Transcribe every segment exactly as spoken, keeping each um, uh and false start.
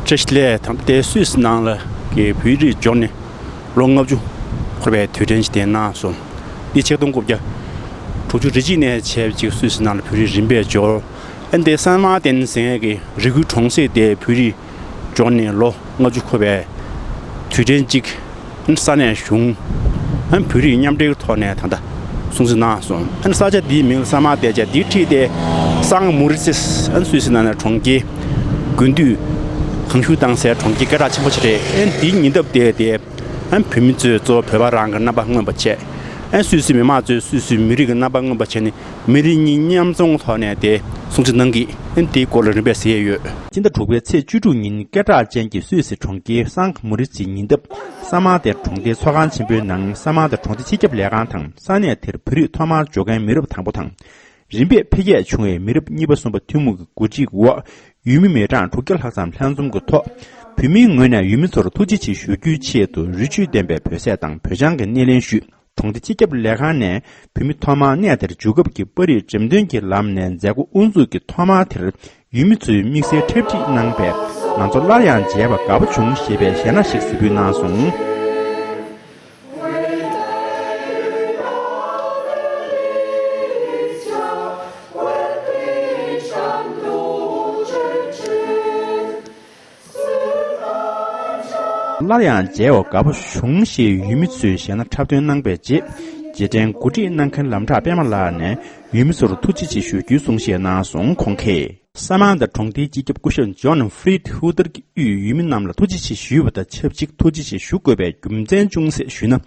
བཀྲ་ཤིས་བདེ་ལེགས། ད་ལྟའི་སུད་སི་ནང་ལ་གི་བོད་རིགས་འབྱོར་ནས་ལོ་ལྔ་བཅུ་འཁོར་བའི་དུས་དྲན་ཅིག་དེ་གནང་སོང་། འདི་ཆིག་སྟོང་དགུ་བརྒྱ་དྲུག་ཅུ་རེ་གཅིག་ནས་བྱས་པ་ཅིག་སུད་སི་ནང་ལ་བོད་རིགས་རིམ་པས་འབྱོར། ཨ་ནི་དེ་སན་མར་ཏེན་ཟེར་མཁན་གྱི་རི་ཁུལ་གྲོང་གསེབ་དེ་བོད་རིགས་འབྱོར་ནས་ལོ་ལྔ་བཅུ་འཁོར་བའི་དུས་དྲན་ཅིག་ས་གནས་གཞུང་། ཨ་ནི་བོད་རིགས་མཉམ་འབྲེལ་གྱི་ཐོག་ནས་ད་ལྟ་སྲུང་བརྩི་གནང་སོང་། ཨ་ནི་ས་ཆ་འདིའི་མིང་ལ་སན་མར་ཏེན་བྱས། འདིའི་འཁྲིས་དེ་སང་མུ་རི་ཙིས། ཨ་ནི་སུད་སི་ནང་ནས་གྲོང་ཁྱེར་དགུན་དུས་གངས་ཤུགས་ལྡང་སའི་གྲོང་ཁྱེར་སྐད་གྲགས་ཆེན་པོ་ཞིག་རེད། ཨ་ནི་འདིའི་ཉེ་འདབས་དེ་དེ་ཨ་ནི་བོད་མི་ཚོས་གཙོ་བོ་བོད་པ་རང་གི་རྣམ་པ་མངོན་པ་བྱས། ཨ་ནི་སུད་སི་མི་མང་ཚོས་སུད་སི་མི་རིགས་ཀྱི་རྣམ་པ་མངོན་པ་བྱས་ནས། མི་རིགས་གཉིས་མཉམ་འཛོམས་ཐོག་ནས་དེ་སྲུང་བརྩི་གནང་གི། ཨ་ནི་དེའི་སྐོར་ལ་རིམ་པས་གཟིགས་ཡས་ཡོད། སྤྱི་ཟླ་དྲུག་པའི་ཚེས་བཅུ་དྲུག་ཉིན་སྐད་གྲགས་ཅན་གྱི་སུད་སི་གྲོང་ཁྱེར་སང་མུ་རི་ཙིའི་ཉེ་འདབས་སན་མར་ཏེན་གྲོང་སྡེའི་ཚོགས་ཁང་ཆེན་པོའི་ནང་སན་མར་ཏེན་གྲོང་སྡེ་སྤྱི་ཁྱབ་ལས་ཁང་དང་། ས་གནས་དེར་བོད་རིགས་ཐོག་མར་འབྱོར་མཁན་མི་རབས་དང་པོ་དང་། རིམ་པས་འཕེལ་རྒྱས་བྱུང་བའི་མི་རབས་གཉིས་པ་གསུམ་པ་ཐུན་མོང་གི་འགོ་ཁྲིད་འོག་ཡུལ་མི་མི་གྲངས་དྲུག་བརྒྱ་ལྷག་ཙམ་ལྷན་འཛོམས་ཀྱི་ཐོག་བོད་མིའི་ངོས་ནས་ཡུལ་མི་ཚོར་ཐུགས་རྗེ་ཆེ་ཞུ་རྒྱུའི་ཆེད་དུ་རི་ཆུས་ལྡན་པའི་བོད་ཟས་དང་བོད་ཆང་གི་སྣེ་ལེན་ཞུས། གྲོང་སྡེ་སྤྱི་ཁྱབ་ལས་ཁང་ནས་བོད་མི་ཐོག་མར་གནས་དེར་འབྱོར་སྐབས་ཀྱི་པར་རིས་འགྲེམས་སྟོན་གྱི་ལམ་ནས་མཛད་སྒོ་དབུ་འཛུགས་ཀྱི་ཐོག་མ་དེར་ཡུལ་མི་ཚོས་དམིགས་བསལ་འཁྲབ་ཁྲིད་གནང་པས། ང་ཚོ་སླར་ཡང་མཇལ་བར་དགའ་པོ་བྱུང་ཞེས་པའི་གཞས་སྣ་ཞིག་གཟིགས་འབུལ་གནང་སོང་། སླར་ཡང་མཇལ་བར་དགའ་པོ་བྱུང་ཞེས་ཡུལ་མི་ཚོས་གཞས་སྣ་འཁྲབ་སྟོན་གནང་པའི་རྗེས། རྗེས་དྲན་གོ་སྒྲིག་གནང་མཁན་ལམ་བྲག་པད་མ་ལགས་ནས་ཡུལ་མི་ཚོར་ཐུགས་རྗེ་ཆེ་ཞུ་རྒྱུའི་གསུང་བཤད་གནང་སོང་། ཁོང་གིས། སན་མར་ཏེན་གྲོང་སྡེའི་སྤྱི་ཁྱབ་སྐུ་ཞབས་ཇོན་ཧྥི་རིད་ཧུ་ཏར་གྱིས་དབུས་ཡུལ་མི་རྣམས་ལ་ཐུགས་རྗེ་ཆེ་ཞུས་པ་དང་ཆབས་ཅིག་ཐུགས་རྗེ་ཆེ་ཞུ་དགོས་པའི་རྒྱུ་མཚན་ཅུང་ཟད་ཞུས་ན།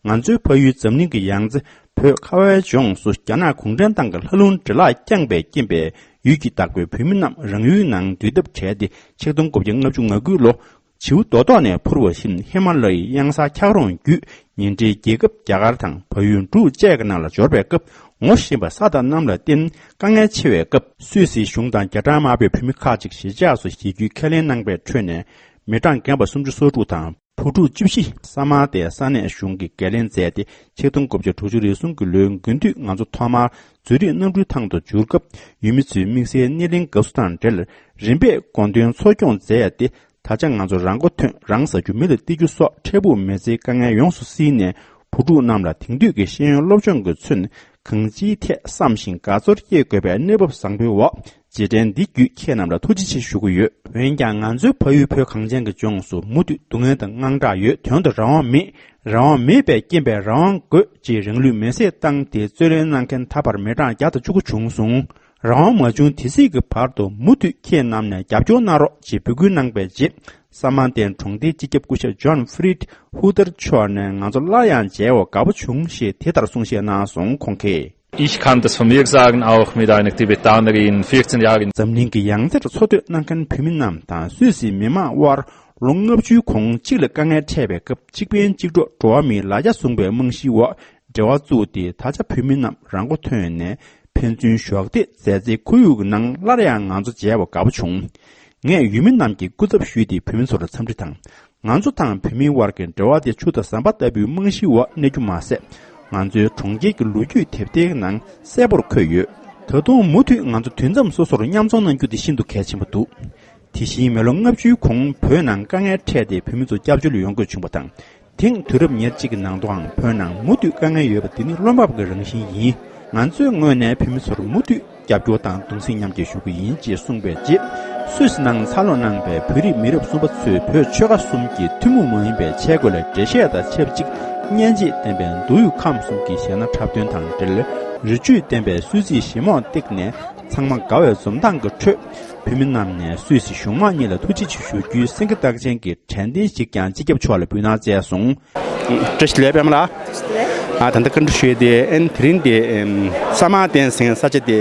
ང་ཚོའི་ཕ་ཡུལ་འཛམ་གླིང་གི་ཡང་རྩེ་བོད་ཁ་བའི་ལྗོངས་སུ་རྒྱ་ནག་གུང་ཁྲན་ཏང་གི་ལྷ་ལུང་འདྲེ་ལག་བརྐྱངས་པའི་རྐྱེན་པས། ཡུལ་གྱི་བདག་པོའི་བོད་མི་རྣམས་རང་ཡུལ་ནང་འདུས་ཐབས་བྲལ་ཏེ། ཆིག་སྟོང་དགུ་བརྒྱ་ལྔ་བཅུ་ང་དགུ་ལོ། བྱིའུ་རྡོ་ཐོག་ནས་འཕུར་བ་བཞིན་ཧི་མ་ལ་ཡའི་གཡང་གཟར་འཁྱགས་རོམ་བརྒྱུད། ཉེ་འབྲེལ་རྒྱལ་ཁབ་རྒྱ་གར་དང་བལ་ཡུལ་འབྲུག་བཅས་ཀྱི་ནང་ལ་འབྱོར་པའི་སྐབས། ངོ་ཤེས་པ་བཟའ་དང་མནའམ་ལ་བརྟེན། དཀའ་ངལ་ཆེ་བའི་སྐབས། སུད་སིའི་གཞུང་དང་རྒྱ་གྲམ་དམར་པོས་བོད་མི་ཁག་ཅིག་གཞིས་ཆགས་སུ་གཞིས་རྒྱུའི་ཁས་ལེན་གནང་པའི་ཁྲོད་ནས། མི་གྲངས་རྒན་པ་སུམ་ཅུ་སོ་དྲུག་དང་། བུ་ཕྲུག་བཅུ་བཞི། སན་མར་ཏེན་ས་གནས་གཞུང་གིས་འགན་ལེན་མཛད་དེ། ཆིག་སྟོང་དགུ་བརྒྱ་དྲུག་ཅུ་རེ་གསུམ་གྱི་ལོའི་དགུན་དུས་ང་ཚོ་ཐོག་མར་མཛོད་རིག་གནམ་གྲུའི་ཐང་དུ་འབྱོར་སྐབས། ཡུལ་མི་ཚོའི་དམིགས་བསལ་སྣེ་ལེན་དགའ་བསུ་དང་འབྲེལ། རིམ་པས་སྒོ་འདོན་འཚོ་སྐྱོང་མཛད་ཡ་སྟེ། ད་ཆ་ང་ཚོ་རང་མགོ་ཐོན། རང་ཟ་རྒྱུ་མི་ལ་སྟེར་རྒྱུ་སོགས་འཕྲལ་ཕུགས་མི་ཚེའི་དཀའ་ངལ་ཡོངས་སུ་སེལ་ནས། བུ་ཕྲུག་རྣམས་ལ་དེང་དུས་ཀྱི་ཤེས་ཡོན་སློབ་སྦྱོང་གི་ཚུན། གང་ཅིའི་ཐད་བསམ་ཞིང་དགའ་ཚོར་སྐྱེ་དགོས་པའི་གནས་བབ་བཟང་པོའི་འོག་རྗེས་དྲན་འདི་བརྒྱུད་ཁྱེད་རྣམས་ལ་ཐུགས་རྗེ་ཆེ་ཞུ་གི་ཡོད། འོན་ཀྱང་ང་ཚོའི་ཕ་ཡུལ་བོད་གངས་ཅན་གྱི་ལྗོངས་སུ་མུ་མཐུད་སྡུག་བསྔལ་དང་དངངས་སྐྲག་ཡོད། དོན་དུ་རང་དབང་མེད། རང་དབང་མེད་པའི་རྐྱེན་པས་རང་དབང་དགོས་ཅེས་རང་ལུས་མེར་སྲེག་བཏང་སྟེ་རྩོད་ལེན་གནང་མཁན་ད་བར་མི་གྲངས་བརྒྱ་དང་བཅུ་དགུ་བྱུང་སོང་། རང་དབང་མ་བྱུང་དེ་སྲིད་ཀྱི་བར་དུ་མུ་མཐུད་ཁྱེད་རྣམས་ནས་རྒྱབ་སྐྱོར་གནང་རོགས་ཅེས་འབོད་སྐུལ་གནང་པའི་རྗེས། སན་མར་ཏེན་གྲོང་སྡེའི་སྤྱི་ཁྱབ་སྐུ་ཞབས་ཇོན་ཧྥི་རིད་ཧུ་ཏར་མཆོག་ནས་ང་ཚོ་སླར་ཡང་མཇལ་བར་དགའ་པོ་བྱུང་ཞེས་དེ་ལྟར་གསུང་བཤད་གནང་སོང་། ཁོང་གིས། Ich kann das von mir sagen, auch mit einer Tibetanerin, vierzehn Jahre in འཛམ་གླིང་གི་ཡང་རྩེར་འཚོ་སྡོད་གནང་མཁན་བོད་མི་རྣམས་དང་སུད་སིའི་མི་མང་དབར་ལོ་ལྔ་བཅུའི་གོང་གཅིག་ལ་དཀའ་ངལ་འཕྲད་པའི་སྐབས། གཅིག་ཕན་གཅིག་གྲོགས་འགྲོ་བ་མིའི་ལ་རྒྱ་བཟུང་བའི་རྨང་གཞིའི་འོག་འབྲེལ་བ་བཙུགས་ཏེ། ད་ཆ་བོད་མི་རྣམས་རང་མགོ་ཐོན་ནས་ཕན་ཚུན་གཞོགས་འདེགས་མཛད་སའི་ཁོར་ཡུག་གི་ནང་སླར་ཡང་ང་ཚོ་མཇལ་བར་དགའ་པོ་བྱུང་། ངས་ཡུལ་མི་རྣམས་ཀྱི་སྐུ་ཚབ་ཞུས་ཏེ་བོད་མི་ཚོར་འཚམས་འདྲི་དང་། ང་ཚོ་དང་བོད་མིའི་དབར་གྱི་འབྲེལ་བ་དེ་ཆུ་དང་ཟམ་པ་ལྟ་བུའི་རྨང་གཞིའི་འོག་གནས་རྒྱུ་མ་ཟད། ང་ཚོའི་གྲོང་ཁྱེར་གྱི་ལོ་རྒྱུས་དེབ་ཐེར་གྱི་ནང་གསལ་པོར་འཁོད་ཡོད། ད་དུང་མུ་མཐུད་ང་ཚོ་དུས་མཚམས་སོ་སོར་མཉམ་འཛོམས་གནང་རྒྱུ་དེ་ཤིན་ཏུ་གལ་ཆེན་པོ་འདུག་དེ་བཞིན་མི་ལོ་ལྔ་བཅུའི་གོང་བོད་ནང་དཀའ་ངལ་འཕྲད་དེ་བོད་མི་ཚོ་སྐྱབས་བཅོལ་ཡོང་དགོས་བྱུང་བ་དང་། དེང་དུས་རབས་ཉེར་གཅིག་གི་ནང་དུའང་བོད་ནང་མུ་མཐུད་དཀའ་ངལ་ཡོད་པ་འདི་ནི་བློ་འབབ་ཀྱི་རང་བཞིན་ཡིན། ང་ཚོའི་ངོས་ནས་བོད་མི་ཚོར་མུ་མཐུད་རྒྱབ་སྐྱོར་དང་གདུང་སེམས་མཉམ་སྐྱེད་ཞུ་གི་ཡིན་ཅེས་གསུངས་པའི་རྗེས། སུད་སི་ནང་འཚར་ལོངས་གནང་པའི་བོད་རིགས་མི་རབས་གསུམ་པ་ཚོས་བོད་ཆོལ་ཁ་གསུམ་གྱི་ཐུན་མོང་མ་ཡིན་པའི་ཆས་གོས་ལ་འགྲེལ་བཤད་དང་ཆབས་ཅིག་སྙན་འཇེབས་ལྡན་པའི་མདོ་དབུས་ཁམས་གསུམ་གྱི་གཞས་སྣ་འཁྲབ་སྟོན་དང་འབྲེལ། རི་ཆུས་ལྡན་པའི་སུད་སིའི་གཞས་མོ་བཏེགས་ནས། ཚང་མ་དགའ་བའི་འཛུམ་མདངས་ཀྱི་ཁྲོད། བོད་མི་རྣམས་ནས་སུད་སི་གཞུང་མང་གཉིས་ལ་ཐུགས་རྗེ་ཆེ་ཞུ་རྒྱུའི་སེང་གེ་རྟགས་ཅན་གྱི་དྲན་རྟེན་ཞིག་ཀྱང་སྤྱི་ཁྱབ་མཆོག་ལ་འབུལ་གནང་མཛད་སོང་། བཀྲ་ཤིས་བདེ་ལེགས་པད་མ་ལགས། ཨ་ད་ལྟ་བཀའ་འདྲི་ཞུས་ཏེ། ཨན་དེ་རིང་དེ་ཨམ་ས་མར་ཏན་ཟེར་ས་ཆ་དེ་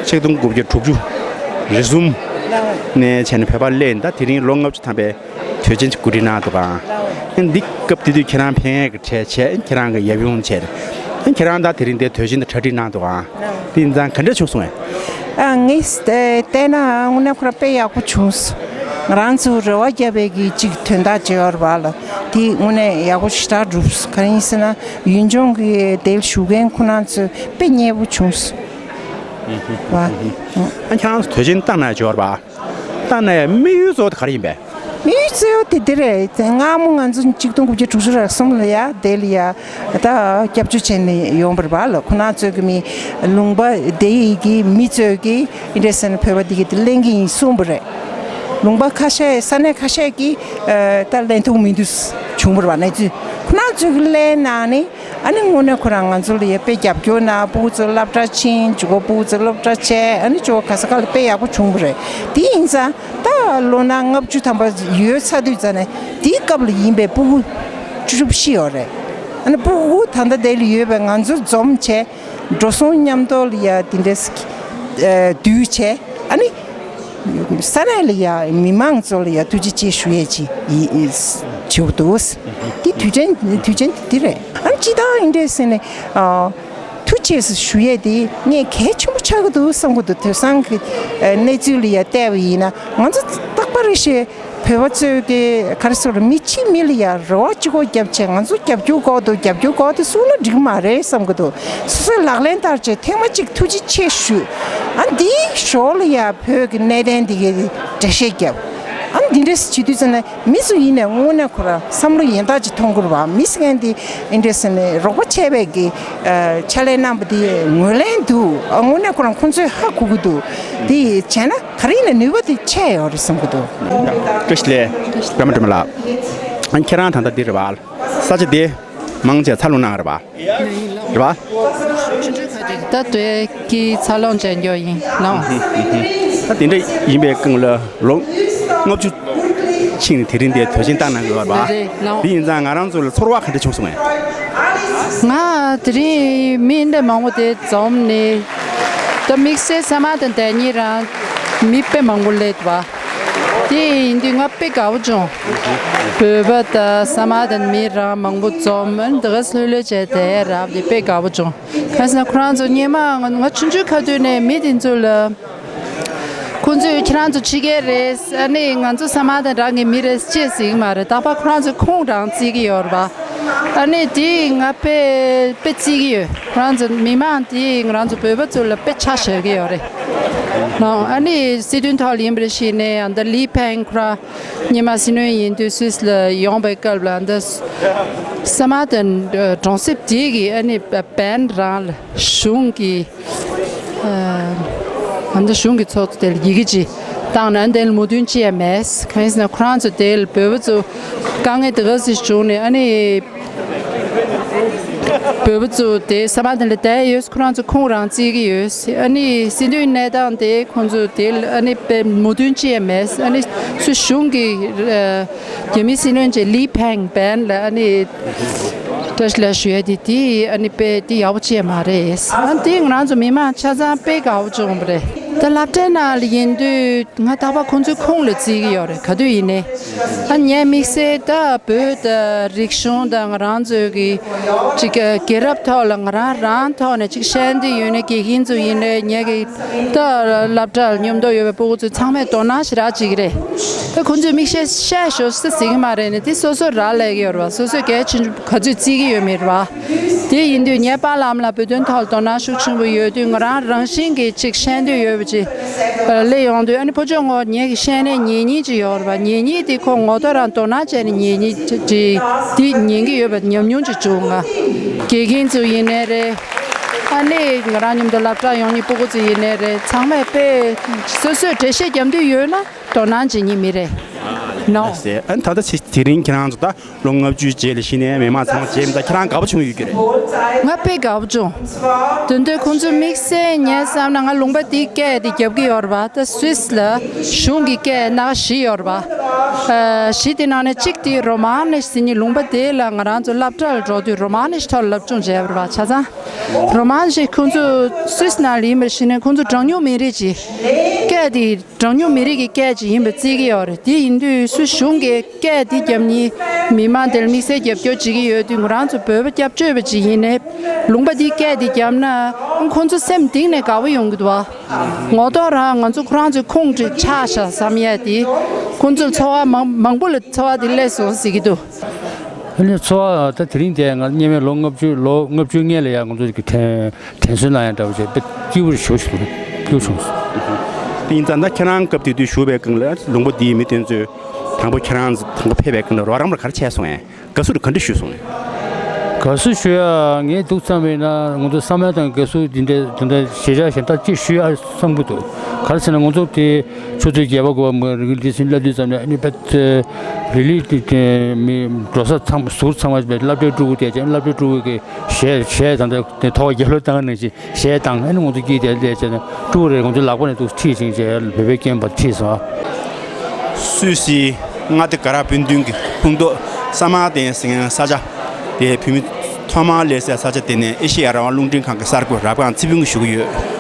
ཆིག་སྟོང་དགུ་བརྒྱ་དྲུག་ཅུ་རེ་གསུམ་ནས་བྱས་ནས་བོད་པ་སླེབས། ད་དེ་རིང་ལོ་ལྔ་བཅུ་ཐམ་པའི་དུས་ཆེན་གྱི་གོ་སྒྲིག་གནང་འདུག་ག་ཨན་འདི་སྐབས་དེ་དུས་ཁྱེད་རང་ཕེབས་མཁན་གྱི་གྲས་བྱས། ཨན་ཁྱེད་རང་གི་ཡབ་ཡུམ་བྱས། ཨན་ཁྱེད་རང་ད་དེ་རིང་དེ་དུས་ཆེན་དང་གྲ་སྒྲིག་གནང་འདུག་ག་དེ་ཡིན་ཙང་ག་འདྲ་བྱུང་སོང་ངས། ཨ་ངས་བལྟས་ན་དངོས་གནས་ཁོ་རང་དཔེ་ཡག་པོ་བྱུང་སོང་། ང་རང་ཚོ་རེ་བ་བརྒྱབ་པའི་གི་གཅིག་དོན་དག་བྱེད་ཡོད་རེད་པ་ལ། དེ་དངོས་གནས་ཡག་པོ་ཞེ་དྲག་འགྲུབ་སོང་། ག་རེ་ཡིན་ཟེར་ན་ཡུལ་ལྗོངས་ཀྱི་དེར་བཞུགས་མཁན་ཁོ་རང་ཚོ་དཔེ་མཉེས་པོ་བྱུང་སོང་། ཨ་ཁྱེད་རང་ཚོ་དུས་ཆེན་བཏང་ན་བྱེད་ཡོད་རེད་པ། ད་ནས་དམིགས་ཡུལ་གཙོ་བོ་དེ་ག་རེ་ཡིན་པས། དམིགས་ཡུལ་གཙོ་བོ་དེ་འདི་རེད། དེ་སྔ་མོ་ང་ཚོ་གཅིག་སྟོང་དགུ་བརྒྱ་དྲུག་ཅུ་རེ་གསུམ་ལ་ཡ་དེ་ལ་ཡ་ད་སྐྱབས་བཅོལ་བྱས་ནས་ཡོང་བ་རེད་པ་ལ། ཁོ་ན་ཚོས་གི་མི་ལུང་པ་དེ་ཡི་གི་མི་ཚོས་གི་ཨིན་ཌི་སན་བོད་པ་དེ་གི་དེ་ལེན་གི་ཡིན་གསུངས་པ་རེད། ལུང་པ་ཁ་ཤས་ས་གནས་ཁ་ཤས་ཀྱིས་ད་ལེན་ཐུབ་མི་འདུག་བྱུང་བ་རེད་པ། གནས་ཚུལ་ཁོ་ན་ཚོས་གི་ལེན་གནང་ནས། ཨ་ནི་དངོས་གནས་ཁོ་རང་ང་ཚོ་ལ་ཡ་དཔེ་རྒྱབ་སྐྱོར་གནང་། ཕྲུ་གུ་ཚོ་སློབ་གྲྭ་ཕྱིན། ཇུ་གོ་ཕྲུ་གུ་ཚོ་སློབ་གྲྭ་བྱས། ཨ་ནི་ཇོ་ག་ས་ག་ལ་དཔེ་ཡག་པོ་བྱུང་བ་རེད། དེ་ཡིན་ཙང་ད་ལོ་ན་ལྔ་བཅུ་ཐམ་པ་ཡོལ་ཚར་དུས་ཙ་ནས་དེའི་སྐབས་ལ་ཡིན་པའི་ཕྲུ་གུ་བཅུ་དྲུག་ཤི་ཡོད་རེད། ཨ་ནི་ཕྲུ་གུ་ད་ལྟ་དེ་ལ་ཡོད་པའི་ང་ཚོ་འཛོམས་བྱས། འགྲོ་སོང་མཉམ་དུ་ལ་ཡ་དེ་འདྲས་བསྡུས་བྱས། ཨ་ནི། ས་གནས་ལ་ཡ་མི་མང་ཚོ་ལ་ཡ་ཐུགས་རྗེ་ཆེ་ཞུ་ཡས་ཅིག་ཡི་ཡི་བྱེད་འདུག། དེ་དུས་ཆེན་དུས་ཆེན་དེ་རེད། ཨ་ནི་སྤྱི་བཏང་ཨིན་འདྲས་ཟེར་ནས་ཨ། ཐུགས་རྗེ་ཆེ་ཞུ་ཡས་དེ་ངས་གལ་ཆེན་པོ་ཆགས་ཀྱི་འདུག་བསམ་གྱི་འདུག། དེང་སང་གི་ཨ་གནས་ཚུལ་ལ་ཡ་བལྟས་པ་ཡིན་ན་ང་ཚོ་རྟག་པར་རེ་བཞིན། བོད་པ་ཚོས་ཀྱི་ག་རེ་ཟེར། མི་གཅིག་མི་ལ་ཡ་རེ་བ་གཅིག་པོ་རྒྱབ་བྱས་ང་ཚོ་རྒྱབ་སྐྱོར་དགོས་འདུག། རྒྱབ་སྐྱོར་དགོས་འདུག་གསུངས་ན་འགྲིག་མ་རེད་བསམ་གྱི་འདུག། སོ་སོས་ལག་ལེན་བསྟར་བྱས་ཐེངས་མ་གཅིག་ཐུགས་རྗེ་ཆེ་ཞུ། ཨ་འདིའི་ཞོར་ལ་ཡ་བོད་ཀྱི་གནད་དོན་འདི་གའི་འགྲེལ་བཤད་རྒྱབ། ཨ་འདི་འདྲས་བྱེད་དུས་ཙམ་ནས་མི་སུ་ཡིན་ནས་དངོས་གནས་ཁོ་རང་བསམ་བློ་ཡན་ལྟ་ཅིག་གཏོང་དགོས་རེད་པ། མི་སུ་ཡིན་འདི་ཨིན་འདྲས་ཟེར་ནས་རོགས་པ་བྱས་པའི་གི་ཨ་ཕྱག་ལས་གནང་པ་འདི་ངོས་ལེན་འདུག། ཨ་དངོས་གནས་ཁོ་རང་ཁོང་ཚོས་ཧ་གོ་གི་འདུག། འདི་བྱས་ན། ག་རེ་ཡིན་ན་ནུས་པ་དེ་ཆེ་ཡོད་རེད་བསམ་གྱི་འདུག། བཀྲ་ཤིས་བདེ་ལེགས། པད་མ་སྒྲོལ་མ་ལགས། ཁྱེད་རང་ད་ལྟ་འདི་རེད་པ། ས་ཆ་འདི་མང་ཆེ་འཚར་ལོངས་གནང་རེད་པ། རེད་པ། ད་དེ་གི་འཚར་ལོངས་བྱས་འགྱོ་ཡིན་ལགས། ད་དེ་འདྲ་ཡིན་པའི་སྒང་ལ་ལོ་ལྔ་བཅུ་ཕྱིན་ནས་དེ་རིང་འདིར་དུས་ཆེན་བཏང་གནང་གི་ཡོད་རེད་པ། རེད་ལགས། དེ་ཡིན་ཙང་ང་རང་ཚོ་ལ་ཚོར་བ་ག་འདྲ་བྱུང་སོང་ངས། ང་དེ་རིང་མི་འདི་མང་པོ་དེ་འཛོམས་ནས། ད་དམིགས་བསལ་ས་མ་དང་དེ་གཉིས་རང་མི་དཔེ་མང་པོ་སླེབས་འདུག་པ། དེ་ཡིན་དུས་ང་དཔེ་དགའ་པོ་བྱུང་། བོད་པ་དང་ས་མ་དང་མི་རང་མང་པོ་འཛོམས། ཨ་ནི་དེ་ག་ལྷོད་ལྷོད་བྱས་དེ་རབ་དེ་དཔེ་དགའ་པོ་བྱུང་། གང་ཟེར་ན་ཁོ་རང་ཚོ་སྔོན་མ་ང་ང་ཆུང་ཆུང་ཁ་ཐུག་ནས་མི་དེ་ཚོ་ལ། ཁོང་ཚོས་ཁྱེད་རང་ཚོ་ཕྱི་རྒྱལ་རེད། ཨ་ནི་ང་ཚོ་ས་མ་དང་རང་གི་མི་རེད་ཅེས་ཟེར་གྱི་མ་རེད། རྟག་པར་ཁོ་རང་ཚོས་ཁུངས་རང་བརྩི་གི་ཡོད་རེད་པ། ཨ་ནི་དེ་ང་དཔེ་དཔེ་བརྩི་གི་ཡོད། ཁོ་རང་ཚོ་མི་མང་དེ་ང་རང་ཚོ་བོད་པ་ཚོ་ལ་དཔེ་ཆ་བཞག་གི་ཡོད་རེད། ཨ་ནི་སྲིད་དོན་ཐོག་ལ་ཡིན་པ་རེད་ཤི་ནས། ཨ་ནི་ད་ལི་ཕེང་ཁོ་རང་སྔོན་མ་སྲིད་བློན་ཡིན་དུས་སུད་སི་ལ་ཡོང་པའི་སྐབས་ལ། ཨ་ནི་ད་ས་མ་དང་གྲོང་གསེབ་དེ་གི་ཨ་ནི་བན་རང་ལ་གཞུང་གི་ཨ་ནི་གཞུང་གི་ཚོགས་གཙོ་དེ་ལ་ཡི་གེ་ཅིག་བཏང་ནས། ཨ་ནི་དེ་ལ་མོས་མཐུན་ཅི་ཡང་མེད། གང་ཡིན་ཟེར་ན་ཁོ་རང་ཚོ་དེ་ལ་བོད་པ་ཚོ་དཀའ་ངལ་དེ་ག་ཚོད་བྱུང་ནས། ཨ་ནི་བོད་པ་ཚོ་དེ་ས་མ་དེ་ལ་བསྡད་ཡོད། ཁོ་རང་ཚོ་ཁུངས་རང་བརྩི་གི་ཡོད། ཨ་ནི་སྲིད་དོན་གནས་སྟངས་དེ་ཁོང་ཚོ་དེ་ལ་ཨ་ནི་དཔེ་མོས་མཐུན་ཅི་ཡང་མེད། ཨ་ནི་སུ་གཞུང་གི་ཨ་རྒྱ་མི་སྲིད་བློན་ཆེན་ལི་ཕེང་བན་ལ་ཨ་ནི་བཀྲ་ཤིས་བདེ་ལེགས་ཞུ་ཡ་དེ་དེ་ཨ་ནི་དཔེ་དེ་ཡག་པོ་ཅི་ཡང་མ་རེད། ཨ་དེ་ང་རང་ཚོ་མི་མང་ཆ་ཚང་དཔེ་དགའ་པོ་བྱུང་བ་རེད། ད་སློབ་གྲྭའི་ནང་ལ་ཡིན་དུས་ང་རྟག་པར་ཁོང་ཚོའི་ཁུངས་ལ་བརྩི་གི་ཡོད་རེད། ག་དུས་ཡིན་ནའི་ཨ་ངས་དམིགས་བསལ་ད་བོད་ད་རིག་གཞུང་དང་ང་རང་ཚོའི་གི་ཅིག་རྒྱལ་རབས་ཐོག་ལ་ང་རང་རང་ཐོག་ནས་ཅིག་བཤད་འདོད་ཡོད་ནའི་དགེ་རྒན་ཚོ་ཡིན་ནའི་ངས་གི་ད་སློབ་གྲྭར་མཉམ་དུ་ཡོད་པའི་སྤུ་གུ་ཚོ་ཚང་མས་དོ་སྣང་ཞེ་དྲག་བྱེད་ཀྱི་རེད། ད་ཁོང་ཚོས་དམིགས་བསལ་བཤད་ཤོག་ཟེར་ཟེར་གྱི་མ་རེད་ནས། དེ་སོ་སོས་རག་ལས་ཀྱི་ཡོད་རེད་བ། སོ་སོས་གལ་ཆེན་པོ་ག་ཚོད་བརྩི་གི་ཡོད་མེད་རེད་བ། དེ་ཡིན་དུས་ངའི་པཱ་ལགས་ཨ་མ་ལགས་བོད་དོན་ཐོག་ལ་དོ་སྣང་ཤུགས་ཆེན་པོ་ཡོད་དུས། ང་རང་རང་བཞིན་གྱིས་ཅིག་བཤད་འདོད་ཡོད་པ་ཅིག་སླེབས་ཡོང་དུས། ཨ་ནི་ཕོ་ཅོག་ངོ་ངེད་ཀྱི་བཤད་ནས་ཉན་མཁན་ཅིག་ཡོད་རེད་བ། ཉན་མཁན་དེ་ཁོ་ངོ་ཐོག་རང་དོ་སྣང་བྱས་ནས་ཉན་མཁན་ཅིག་དེ་ཉན་གྱི་ཡོད་པ་ཉམས་མྱོང་ཅིག་བྱུང་། ང་དགེ་རྒན་ཚོ་ཡིན་ནའི་རེད། ཨ་ནི་ང་རང་མཉམ་དུ་སློབ་གྲྭར་ཡོང་མཁན་སྤུ་གུ་ཚོ་ཡིན་ནའི་རེད། ཚང་མས་དཔེ་སོ་སོས་འགྲེལ་བཤད་རྒྱབ་འདོད་ཡོད་ན། དོ་སྣང་བྱེད་མཁན་མི་རེད། ནོ། ཨ་ནི་ད་ལྟ་དེ་རིང་ཁྱེད་རང་ཚོ་ད་ལོ་ལྔ་བཅུའི་རྗེས་ལ་གཞི་ནས་མི་མང་ཚང་མ་མཇལ་ཡོང་དུས་ཁྱེད་རང་དགའ་པོ་བྱུང་ཡོད་ཀྱི་རེད། ང་དཔེ་དགའ་པོ་བྱུང་། དེ་འདྲ་ཁོང་ཚོས་དམིགས་བསལ་ངས་བསམ་ན། ང་ལུང་པ་འདིའི་སྐད་དེ་རྒྱབ་ཀྱི་ཡོད་རེད་པ། ད་སུད་སི་ལ་གཞུང་གི་སྐད་སྣ་ཁ་བཞི་ཡོད་རེད་པ། ཨ་བཞི་དེ་ནང་ནས་གཅིག་དེ་རོ་མ་ནི་ཟེར་མཁན། ལུང་པ་དེ་ལ་ང་རང་ཚོ་སློབ་གྲྭར་འགྲོ་དུས་རོ་མ་ནི་ཐོག་ལ་སློབ་སྦྱོང་བྱས་པ་རེད་པ། ཆ་ཚང་རོ་མ་ནི་ཁོང་ཚོ་སུད་སི་ནང་ལ་ཡིན་པར་གཞི་ནས་ཁོང་ཚོ་གྲངས་ཉུང་མི་རིགས་ཀྱི་སྐད་དེ། གྲངས་ཉུང་མི་རིགས་ཀྱི་སྐད་ཅིག་ཡིན་པ་བརྩི་གི་ཡོད་རེད། དེ་ཡིན་དུས་སུད་གཞུང་གི་སྐད་དེ་རྒྱབ་མཁན་མི་མང་དེར་དམིགས་བསལ་རྒྱབ་སྐྱོར་བྱེད་ཀྱི་ཡོད་དུས། ང་རང་ཚོ་བོད་པ་སྐྱབས་བཅོལ་བ་ཅིག་ཡིན་ནའི་ལུང་པ་འདིའི་སྐད་དེ་བརྒྱབ་ན་ཁོང་ཚོ་སེམས་གཏིང་ནས་དགའ་པོ་ཡོང་གི་འདུག་བ། ངོ་ཐོག་རང་ང་ཚོ་ཁོ་རང་ཚོའི་ཁོངས་དེ་ཆགས་ཤག་བསམ་ཡས་དེ། ཁོང་ཚོར་ཚོར་བ་མང་མང་པོ་ལ་ཚོར་བ་དེ་སླེབས་སོང་ཟེར་གྱི་འདུག། ཨ་ནི་ཚོར་བ་ད་དེ་རིང་དེ་ང་སྔོན་མའི་ལོ་ལྔ་བཅུ་ལོ་ལྔ་བཅུ་སྔོན་ལ་ཡང་ང་ཚོ་གི་དྲན་དྲན་གསོ་གནང་ཡ་འདྲ་བོ་བྱས། དཔེ་སྐྱིད་པོ་ཞེ་པོ་ཞིག་འདུག། སྐྱིད་པོ་བྱུང་སོང་། དེ་ཡིན་ཙང་ད་ཁྱེད་རང་སྐབས་དེ་དུས་བཞུགས་པའི་སྒང་ལ་ལུང་པ་འདིའི་མི་དེ་ཚོས་དང་པོ་ཁྱེད་རང་དང་པོ་ཕེབས་པའི་སྒང་ལ་རོགས་རམ་ལ་ག་རེ་བྱས་སོང་ངས། དགའ་བསུ་ག་འདྲ་ཞུས་སོང་ངས། དགའ་བསུ་ཞུ་ཡ་ངས་འདུག་བསམ་པས་ན་ང་ཚོ་བསམ་ཡ་དང་དགའ་བསུ་འདི་འདྲ་དེ་འདྲ་ཞེ་དྲག་གཞན་དག་ཅིག་ཞུ་ཡ་བསམ་གི་འདུག་ག་རེ་ཟེར་ན་ང་ཚོ་དེ་ཆུ་ཚོད་བརྒྱད་པ་དགུ་པ་མ་རི་ལི་སིན་སླེབས་དུས་ཙམ་ནས་ཨ་ནི་པད་རི་ལི་དེ་མི་འགྲོ་ས་ཚང་ཟུར་ཚང་མ་སློབ་གྲྭའི་ཕྲུ་གུ་དེ་ཅན་སློབ་གྲྭའི་ཕྲུ་གུ་གི་གཞས་གཞས་དང་དེ་ཐོག་རྒྱབ་ལོག་བཏང་ནང་བཞིན། གཞས་དང་ཨ་ནི་ང་ཚོ་སྐྱིད་དེ་ལས་བྱས་ནས་ཀྲུའུ་རེ་ང་ཚོ་ལག་པ་ནས་འདུག་ཁྲིད་ཅིང་བྱས་བོད་པའི་སྐད་འབར་ཁྲིད་སོང་། སུད་སི་མངའ་སྡེ་ག་ར་བོད་མདུན་གྱི་ཁོངས་གཏོགས་ས་མ་ཏན་ཟེར་མཁན་ས་ཆ་དེ་བོད་མི་ཐོག་མར་སླེབས་སའི་ས་ཆ་དེ་ནས་ཨེ་ཤེ་ཡ་རང་དབང་རླུང་འཕྲིན་ཁང་གི་གསར་འགོད་རབ་སྒང་ཚེ་ཕུན་གྱིས་ཞུ་གི་ཡོད།